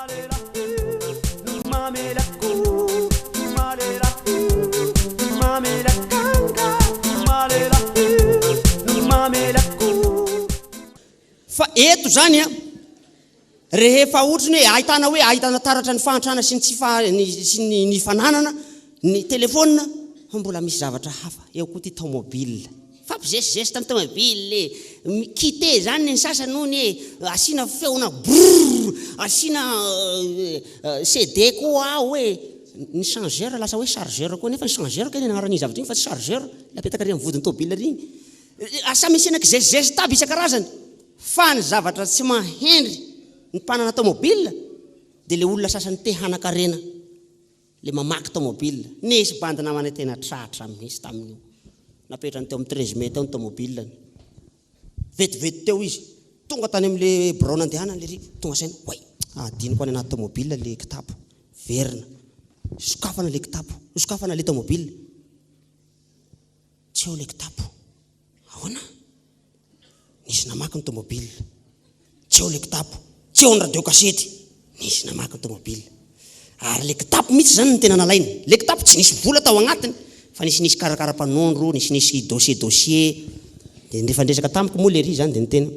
Fa eto izany an, rehefa otriny hoe ahitana hoe ahitana taratra ny fahantrana sy ny tsy faha ny sy ny ny fananana ny telephone fa mbola misy zavatra hafa, eo koa ity tomobile. Fampizesizesy tamin'ny tomobile e, mi-quitter izany ny sasany hono e, asiana feona brrr, asiana CD koa ao e, ny changeur lasa hoe chargeur koa nefa ny changeur kay ny anaran'iny zavatra iny fa tsy chargeur, ilay apetaka ary amin'ny vodin'ny tomobile ary iny. Samy asiana kizesizesy aby isan-karazany fa ny zavatra tsy maha-hendry ny mpanana tomobile dia ilay olona sasany te hanan-karena ilay mamaky tomobile. Nisy bandy namanay tena tratra mihitsy tamin'io. Napetrany teo amin'ny treize mai teo ny tomobilany. Vetivety teo izy, tonga tany amin'ilay birao nandehanany lery, tonga saina, oay, adinoko any anaty tomobile ilay kitapo. Verina. Sokafana ilay kitapo, sokafana ilay tomobile. Tsy eo ilay kitapo. Ahoana? Nisy namaky ny tomobile. Tsy eo ilay kitapo. Tsy eo ny radio kasety. Nisy namaky ny tomobile. Ary ilay kitapo mihitsy izany no tena nalainy. Ilay kitapo tsy nisy vola tao agnatiny fa nisinisy karakara-panondro, nisinisy dossier dossier. Dia nirefandresaka tamiko moa lery izany dia niteny.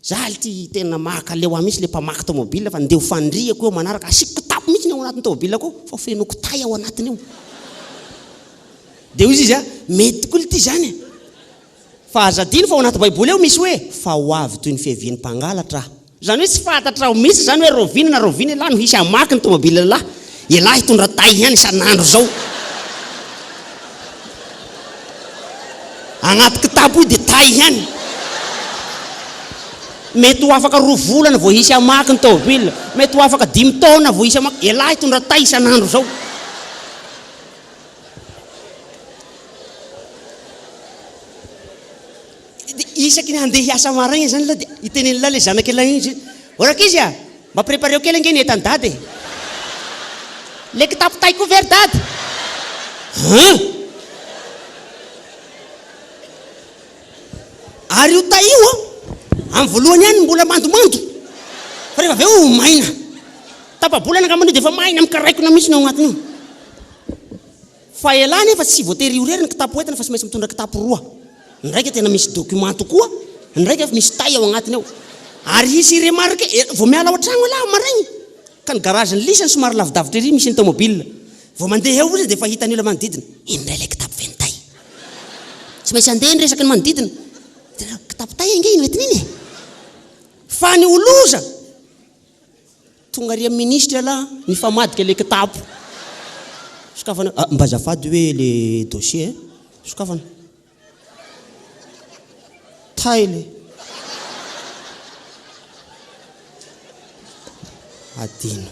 Za lty tena mahakaleo ahy mihitsy le mpamaky tomobile fa ndeha ho fandrihako eo manaraka, asiako kitapo mihitsy ny ao anatin'ny tomobilako ao fa ho feno kitay ao anatiny ao. Dia hoy izy a, mety tokoa lty zany e! Fa aza adino fa ao anaty baiboly ao misy hoe fa ho avy toy ny fiavian'ny mpangalatra aho. Izany hoe tsy fantatrao mihitsy izany hoe rahoviana na rahoviana ialahy no hisy hamaky ny tomobile ialahy. Ialahy hitondra tay ihany isan'andro izao. Agnaty kitapo io dia tay ihany. Mety ho afaka roa volana vao hisy hamaky ny tomobile. Mety ho afaka dimy taona vao hisy hamaky. Ialahy hitondra tay isan'andro izao. Isaky ny handeha hiasa maraigna zany lah dia itenen'lah le zanak'ilah igny izy, ô rankizy a! Mba prépareo kely ange ny entan'i dada e! Le kitapo tay koa ve ry dada? Hein! Ary io tay io an, amin'ny voalohany ihany mbola mandomando, fa rehefa avy eo maina. Tapa-bolana angambany io dia efa maina mikaraikona mihitsy ny ao agnatiny io. Fa elah anefa tsy voatery ho irery ny kitapo entina fa tsy maintsy mitondra kitapo roa. Ny raika tena misy document tokoa, ny raika efa misy tay ao agnatiny ao. Ary hisy hi-remarquer, vao miala ao an-tragno elah maraigny, ka ny garage-n'ny lisany somary lavidavitra ery misy ny tomobile. Vao mandeha eo izy dia efa hitan'ny olona manodidina, iny indray ilay kitapo feno tay. Tsy maintsy handeha ny resaky ny manodidina. Tena kitapo tay ange iny hoentina iny e! Fa ny ho loza! Tonga ary amin'ny ministra ialahy, nifamadika ilay kitapo. Sokafana, ah, mba azafady hoe le dossier eh. Sokafana. Tay le. Adino.